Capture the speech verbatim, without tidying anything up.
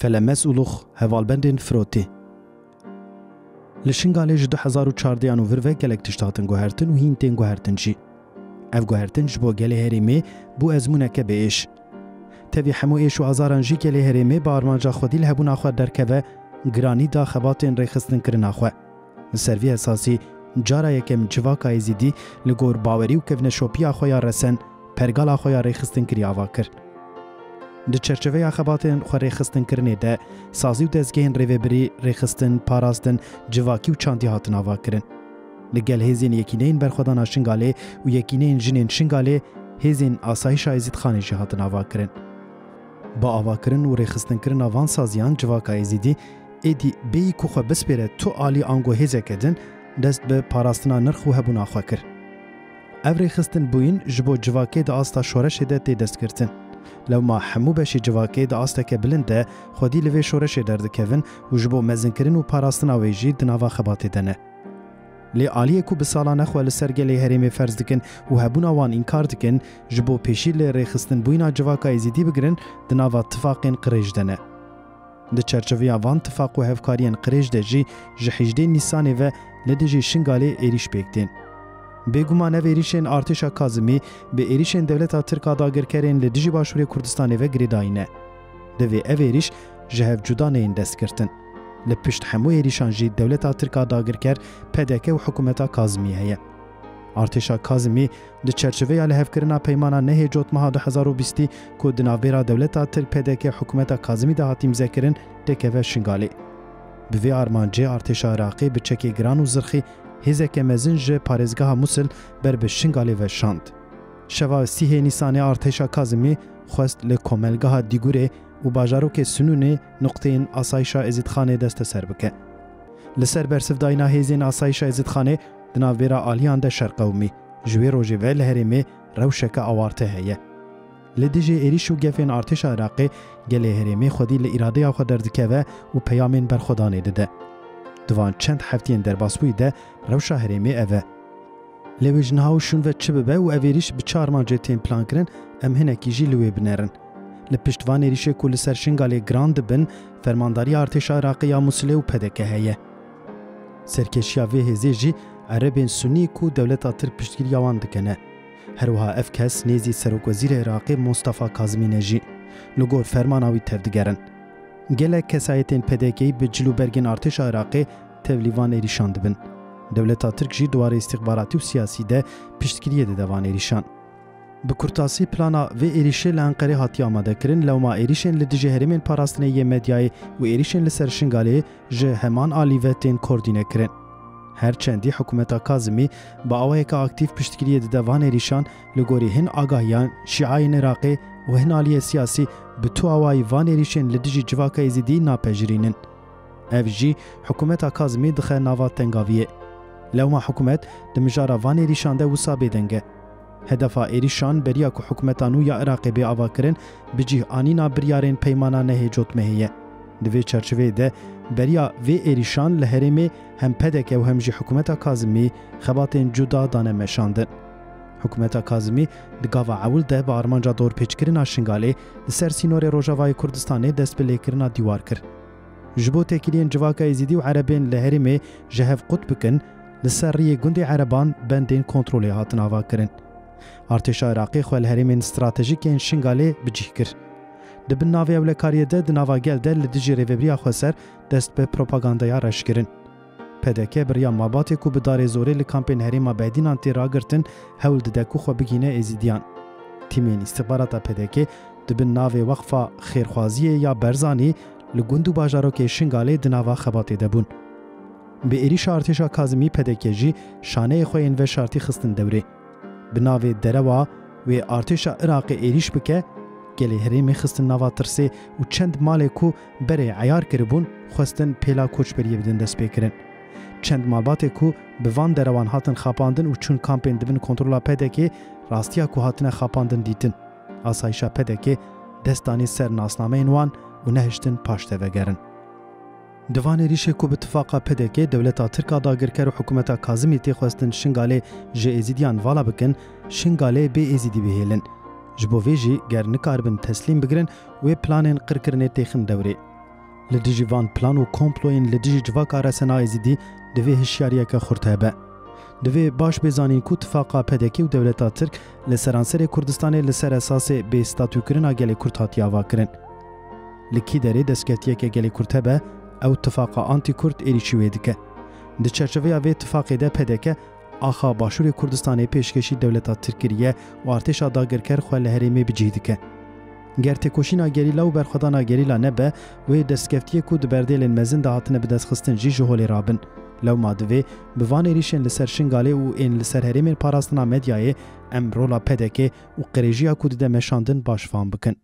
Belemes Ulux, hevalbendên Firotê. Li Şingalê ji du hezar û çardeh an û vir ve gelek tişt hatin guhertin û hîn tên guhertin jî. Ev guhertin ji bo gelê herêmê bû ezmûneke bêêş. Tevî hemû êş û azaran jî gelê herêmê bi armanca xwedî li hebûna xwe derkeve, giranî da xebatên rêxistinkirina xwe. Li ser vî esasî, cara yekem civaka Êzîdî li gor bawerî û kevneşopiya xwe ya resen, pergala xwe ya rêxistinkirî ava kir. Di çerçeveya xebatên xwe rêxistinkirinê de, sazî û dezgehên rêvebirî, rêxistin, parastin, civakî û çandî hatin avakirin. Li gel hêzên Yekîneyên Berxwedana Şingalê û Yekîneyên Jinên Şingalê, hêzên Asayîşa Êzîdxanê jî hatin avakirin. Bi avakirin û rêxistinkirina van saziyan civaka Êzîdî êdî bêyî ku xwe bispêre tu alî ango hêzeke din, dest bi parastina nirx û hebûna xwe kir. Ev rêxistinbûyîn ji bo civakê di asta şoreşê de tê destgirtin. Lewma hemû beşê civakê di asteke bilind de xwedî li vê şoreşê derdikevin û ji bo mezinkirin û parastina wê jî di nava xebatê de ne. Lê aliyê ku bi salan e xwe li ser gelê herêmê ferz dikin û hebûna wan înkar dikin, ji bo pêşî li rêxistinbûyîna civaka Êzîdî bigirin, di nava tifaqên qirêj de ne. Di çerçeveya van tifaq û hevkariyên qirêj de jî ji hejdê Nîsanê ve li dijî Şingalê êrîş pêk tên. Bêguman ev êrîşên artêşa Kazimî bi êrîşên dewleta Tirk a dagirkerên li dijî Başûrê Kurdistanê ve girêdayî ne. Divê ev êrîş ji hev cuda neyên destgirtin. Li pişt hemû êrîşan jî dewleta Tirk a dagirker, P D K û hikûmeta Kazimî heye. Artêşa Kazimî di çerçeveya lihevkirina peymana nehê Cotmeha du hezar û bîstî ku di navbera dewleta Tirk P D K hikûmeta Kazimî de hat îmzekirin, têkeve Şingalê. Bi vê armancê artêşa Iraqê bi çekê giran û zirxî hêzeke mezin ji parêzgeha Musil ber bi Şingalê ve şand. Şeva sîhê Nîsanê artêşa Kazimî xwest li komelgeha Dîgurê û bajarokê Sinûnê nuqteyên asayişa Êzîdxanê desteser bike. Li ser bersivdayîna hêzên asayişa Êzîdxanê di navbera aliyan de şer qewimî. Ji wê rojê ve li herêmê rewşeke awarte heye. Li dijî êrîş û gefên artêşa Iraqê gelê herêmê xwedî li îradeya xwe derdikeve û peyamên berxwedanê dide. Di van çend heftiyên derbasbûyî de rewşa herêmê ev e. Lê wê ji niha û şûn ve çi bibe û ev êrîş bi çi armancê tên plankirin, em hinekî jî li wê binerin. Li pişt van êrîşê ku li ser Şingalê giran dibin, fermandariya artêşa Iraqê ya Musilê û P D K heye. Serkêşiya vê hêzê jî Erebên Sunî ku dewleta Tirk piştgiriya wan dikene. Her wiha ev kes nêzî Serokwezîrê Iraqê Mustafa Kazimî ne jî. Li gor fermana wî tevdigerin. Gelek kesayetên P D K'yî bi cil û bergên artêşa Iraqê tevlî van êrîşan dibin. Dewleta Tirk jî di warê îstîxbaratî û siyasî de piştgiriyê dide van êrîşan. Bi kurtasî plana vê êrîşê li Enqerê hatiye amadekirin, lewma êrîşên li dijî herêmên parastinê yê medyayê û êrîşên li ser Şingalê ji heman alî ve tên koordînekirin. Her çendî hikûmeta Kazimî bi awayeke aktîf piştgiriyê dide van êrîşan, li gorî hin agahiyan, şîayên Iraqê û hin aliyê siyasî bi tu awayî van êrîşên li dijî civaka Êzîdî napejirînin. Ev jî hikûmeta Kazimî dixe nava tengaviyê. Lewma hikûmet di mijara van êrîşan de wisa bêdeng e. Hedefa êrîşan beriya ku hikûmeta nû ya Iraqê bê avakirin, bi cih anîna biryarên peymana nehê Cotmehê ye. Di vê çerçeveyê de beriya vê êrîşan li herêmê hem P D K û hem jî hikûmeta Kazimî xebatên cuda dane meşandin. Hikûmeta Kazimî di gava ewil de bi armanca dorpêçkirina Şingalê li ser sînorê Rojavayê Kurdistanê dest bi lêkirina dîwar kir. Ji bo têkiliyên civaka Êzîdî û Erebên li herêmê ji hev qut bikin, li ser riyê gundê Ereban bendên kontrolê hatin avakirin. Artêşa Iraqê xwe li herêmên stratejîk yên Şingalê bi cih kir. Di bin navê ewlekariyê de di nava gel de li dijî rêvebiriya xweser dest bi propagandaya reş kirin. P D K bi riya malbatê ku bi darê zorê li kampên herêma Bedînan tê ragirtin, hewl dide ku xwe bigihîne Êzîdiyan. Tîmên îstixbarata P D K di bin navê Weqfa Xêrxwaziyê ya Berzanî li gund û bajarokê Şingalê di nava xebatê de bûn. Bi êrîşa artêşa Kazimî P D K jî şaneyê xwe yên veşartî xistin dewrê. Bi navê derewa wê artêşa Iraqê êrîş bike, gelê herêmê xistin nava tirsê û çend malê ku berê eyar kiribûn, xwestin pêla koçberiyê bidin destpêkirin. Çend malbatê ku bi van derewan hatin xapandin û çûn kampên di bin kontrola P D K'ê, rastiya ku hatine xapandin dîtin. Asayişa P D K'ê dest danî ser nasnameyên wan û nehiştin paş de vegerin. Di van êrîşê ku bi tifaqa P D K, dewleta Tirk a dagirker û hikûmeta Kazimî tê xwestin Şingalê ji Êzîdiyan vala bikin, Şingalê bê Êzîdî bihêlin. Ji bo vê jî ger nikaribin teslîm bigirin, wê planên qirkirinê têxin dewrê. Li dijî van plan û komployên li dijî civaka R S N A Êzidî divê hişyariyeke xurt hebe. Divê baş bê zanîn ku tifaqa P D K û dewleta Tirk li seranserê Kurdistanê li ser esasê bêstatûkirina gelê Kurd hatiye avakirin. Li kî derê destkeftiyeke gelê Kurd hebe, ew tifaqa antî-Kurd êrîşî wê dike. Di çerçeveya vê tifaqê de P D K axa Başûrê Kurdistanê pêşkêşî dewleta Tirk kiriye û artêşa dagirker xwe li herêmê bi cih dike. Ger têkoşîna gerîla û berxwedana gerîla nebe, wê destkeftiyê ku di berdêlên mezin de hatine bidestxistin jî ji holê rabin. Lewma divê bi van êrîşên li ser Şingalê û ên li ser herêmên parastina medyayê em rola P D K û qirêjiya ku dide meşandin baş fam bikin.